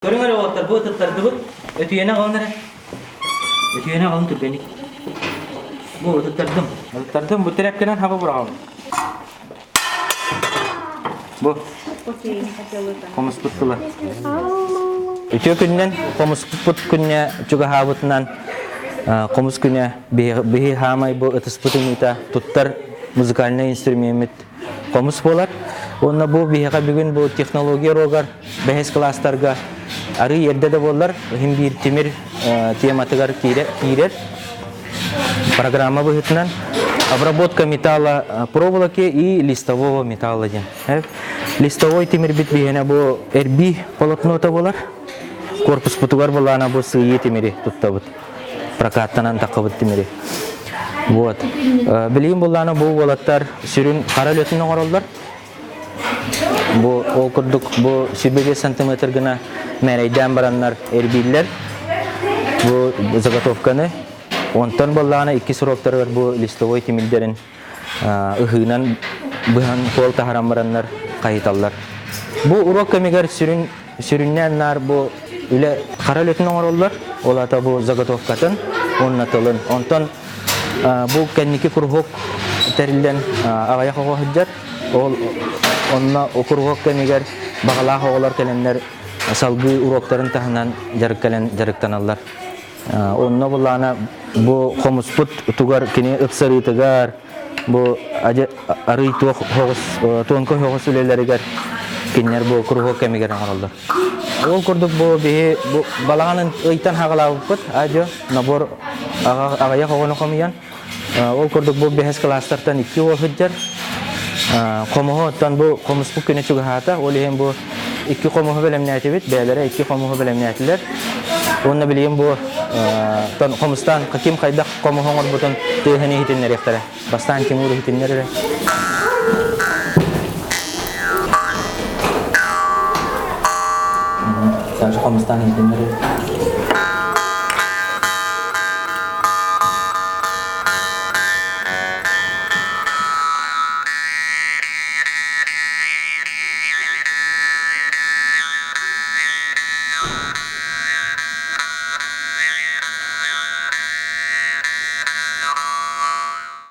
Көрүҥ эрэ уолаттар, бу ытыттардыбыт. Өтүйэни аҕалан эрэ. Өтүйэни аҕалан түргэнник. Бу ытыттардым. Ытыттардым, бу тирээпкэнэн хаба быраҕабын. Бу хомуспут тыла. Үтүө күнүнэн хомуспут күнэ чугаһаабытынан хомус күнэ биһи хаамай бу ытыспыт ымыыта туттар музыкальнай инструмеммит хомус буолар. Уонна бу биһиэхэ бүгүн бу технология уруогар бэһис кылаастарга арыый эрдэ да буоллар, иһин биир тимир тематыгар киирэр программа быһыытынан обработка металла проволоки и листового металла диэн. Листовой тимирбит биһиэнэ бу эрбии полотнота буолар. Корпуспутугар былаана бу сыыйыы тимири туттабыт. Прокаттанан таххыбыт тимири. Вот. Билигин буллаана бу уолаттар сүрүн хара үлэтин оҥороллор. Бу ол курдук бу 25 сантиметр гына мээрэйдээн бараннар эрбииллэр. Бу заготовканы. Онтон буоллаҕына икки сроктарыгар бу листовой тимирдэрин ыһыынан быһан суол таһаран бараннар хайыталлар. Бу уруок кэмигэр сүрүн сүрүннээн наар бу үлэ хара үлэтин оҥороллор. Ол аата бу заготовкатын уонна тылын. Онтон бу кэнники куруһуок тэриллэн аҕыйах оҕо сылдьар. Ол онно куруһуок кэмигэр баҕалаах оҕолор кэлэннэр салгыы уруоктарын таһынан дьарык кэлэн дьарыктаналлар. Онно буллаана бу хомуспут тугар кини ыпсарыытыгар бу арый туох хоҕус туонка хоҕус үлэлэригэр кинилэр бу куруһуок кэмигэр оҥороллор. Ол курдук бу биһи бу балаҕан ыйтан хаҕалаабыппыт адьо набор аҕыйах оҕону хомуйан ол курдук бу бэһис кылаастартан икки уол сылдьар. Хомуһу оттон бу хомуспут күнэ чугаһаата. Ол иһин бу икки хомуһу бэлэмнээтибит. Бэйэлэрэ икки хомуһу бэлэмнээтилэр. Уонна билигин бу хомустаан ким хайдах хомуһу оҥорбутун тыаһын иһитиннэриэхтэрэ. Бастаан Тимур иһитиннэр эрэ. Саша хомустаан иһитиннэр эрэ.